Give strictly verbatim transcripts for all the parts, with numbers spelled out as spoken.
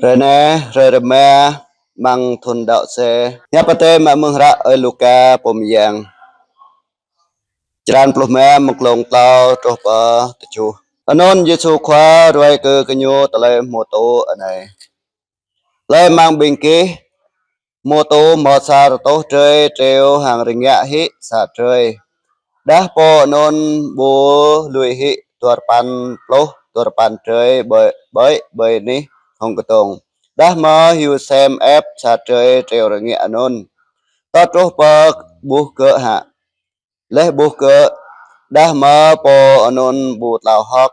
Hrơi anai, hrơi rơma, amăng thun đăo C. Hiăp Adai mă mơ̆ng hră ơi Luka pô mơyang. Črăn pluh rơma, mơ̆ng klông klâo truh pơ tơjuh. Anŭn Yêsu Khua ruai kơ gơñu tơlơi pơhmutu anai: Hlơi amăng ƀing gih pơhmutu hmâo sa rơtuh drơi triu hăng rơngiă hĭ sa drơi, đah pô anŭn ƀu lui hĭ duarơpăn pluh duarơpăn drơi ƀơi, ƀơi, ƀơi anih hông kơdông, đah mơ̆ hyu sem ĕp sa drơi triu rơngiă anŭn, tơl truh pơ ƀuh gơ̆ hă? Laih ƀuh gơ̆, đah mơ̆ pô anŭn ƀu tlao hơ̆k,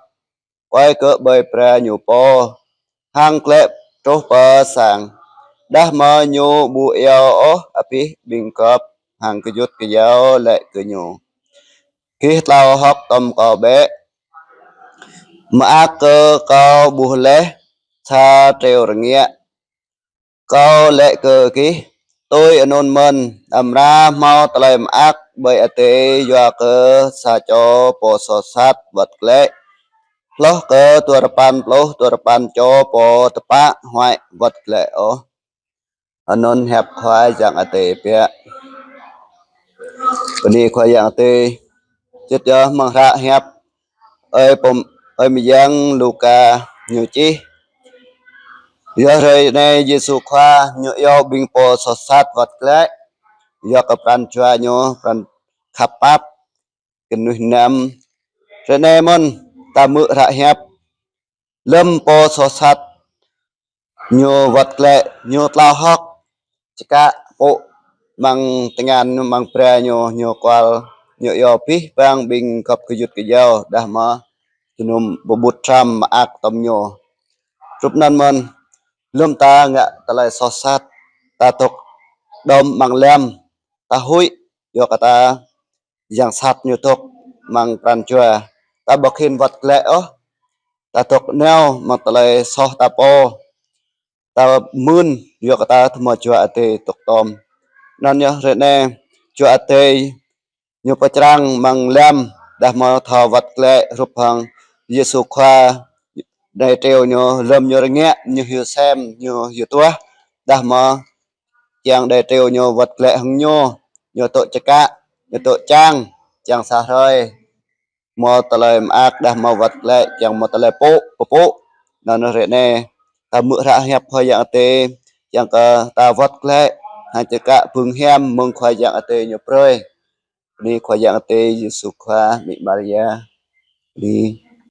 kuai gơ̆ ƀơi bra ñu pô, hăng glaĭ truh pơ sang, đah mơ̆ ñu ƀu iâu ôh abih ƀing gŏp hăng gơyut gơyâo laĭ kơ ñu: Gih tlao hơ̆k tŏm kâo bĕ, mơak kơ kâo ƀuh laih sa triu rơngiă. Kâo laĭ kơ gih, tui anŭn mơ̆n, amra hmâo tơlơi mơak ƀơi adai yua kơ sa čô pô soh sat wơ̆t glaĭ, hloh kơ duarơpăn pluh duarơpăn čô pô tơpă huai wơ̆t glaĭ ôh. Anŭn hiăp Khua Yang Adai biă. Bơni Khua Yang Adai. Čih yơh amăng hră hiăp ơi pô, ơi mơyang Luka ñu čih. Yua hrơi anai Yêsu Khua ñu iâu ƀing pô soh sat wơ̆t glaĭ, yua kơ pran jua ñu pran khăp pap, kơnuih năm. Hrơi anai mơ̆n ta hmư̆ hră hiăp lơ̆m pô soh sat ñu wơ̆t glaĭ, ñu tlao hơ̆k, čơkă pŭ amăng tơngan ñu, amăng bra ñu, ñu kual, ñu iâu abih bang ƀing gŏp gơyut gơyâo đah mơ̆ jơnum pơƀut tram mơak tŏm ñu. Hrup anŭn mơ̆n, lơ̆m ta ngă tơlơi soh sat, ta dŏ đom amăng lăm, ta huĭ, yua kơ ta yang sat ñu dŏ amăng pran jua, ta ƀu khĭn wơ̆t glaĭ ôh, ta dŏ nao amăng tơlơi soh ta pô, ta mưn yua kơ ta tơma jua Adai dŏ tŏm. Anŭn yơh hrơi anai jua Adai ñu pơčrang amăng lăm đah mơ̆ thâo wơ̆t glaĭ hrup hăng Yêsu Khua. Anai triu ñu lơ̆m ñu rơngiă, ñu hyu sem, ñu hyu tuah, đah mơ̆ kiăng anai triu ñu wơ̆t glaĭ hăng ñu, ñu dŏ čơkă, ñu dŏ čang, čang sa hrơi. Hmâo tơlơi mơak đah mơ̆ wơ̆t glaĭ, kiăng hmâo tơlơi pŭ, pơpŭ. Anŭn hrơi anai ta hmư̆ hră hiăp Khua Yang Adai, kiăng kơ ta wơ̆t glaĭ hăng čơkă bưng hiam mơ̆ng Khua Yang Adai ñu brơi. Bơni Khua Yang Adai, Yêsu Khua, Amĭ Maria. Bơni.